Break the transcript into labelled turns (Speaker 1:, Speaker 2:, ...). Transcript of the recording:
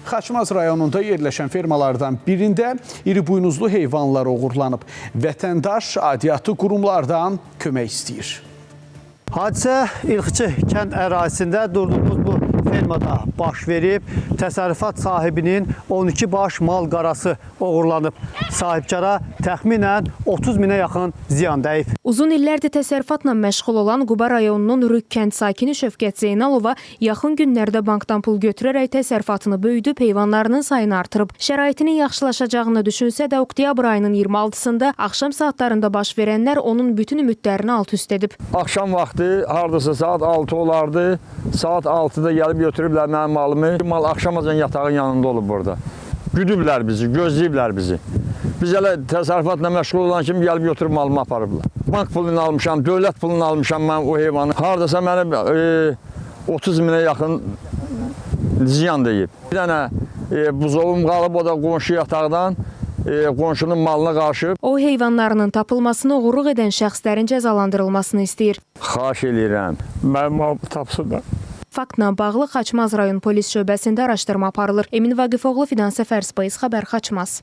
Speaker 1: Xaçmaz rayonunda yerləşən fermalardan birində iri buynuzlu heyvanlar oğurlanıb. Vətəndaş aidiyyatı qurumlardan kömək istəyir.
Speaker 2: Hadisə İlxıçı kənd ərazisində durduğumuz bu fermada baş verib. Təsərrüfat sahibinin 12 baş mal qarası oğurlanıb. Sahibkara təxminən 30 minə yaxın ziyan dəyib.
Speaker 3: Uzun illərdir təsərrüfatla məşğul olan Quba rayonunun Rük kənd sakini Şövkət Zeynalova yaxın günlərdə bankdan pul götürərək təsərrüfatını böyüdüb, heyvanlarının sayını artırıb. Şəraitinin yaxşılaşacağını düşünsə də oktyabr ayının 26-sında axşam saatlarında baş verənlər onun bütün ümidlərini alt-üst edib.
Speaker 4: Axşam vaxtı hardasa saat 6 olardı. Saat 6-da gəlib götürüblər mənim malımı. Mal axşamacan yatağın yanında olub burada. Güdüblər bizi, gözləyiblər bizi. Biz elə təsərrüfatla məşğul olan kimi gəlib götürüb malımı aparıblar. Bank pulunu almışam, dövlət pulunu almışam mən o heyvanı. Hardasa mənim 30 minə yaxın ziyan deyib. Bir dənə buzovum qalıb, o da qonşu yataqdan qonşunun malına qarışıb.
Speaker 3: O heyvanlarının tapılmasını oğurluq edən şəxslərin cəzalandırılmasını istəyir.
Speaker 4: Xahiş eləyirəm.
Speaker 5: Mənim malımı tapsınlar.
Speaker 3: Faktla bağlı Xaçmaz rayon polis şöbəsində araşdırma aparılır. Emin Vaqifoğlu, Fidan Səfər, Space Xəbər, Xaçmaz.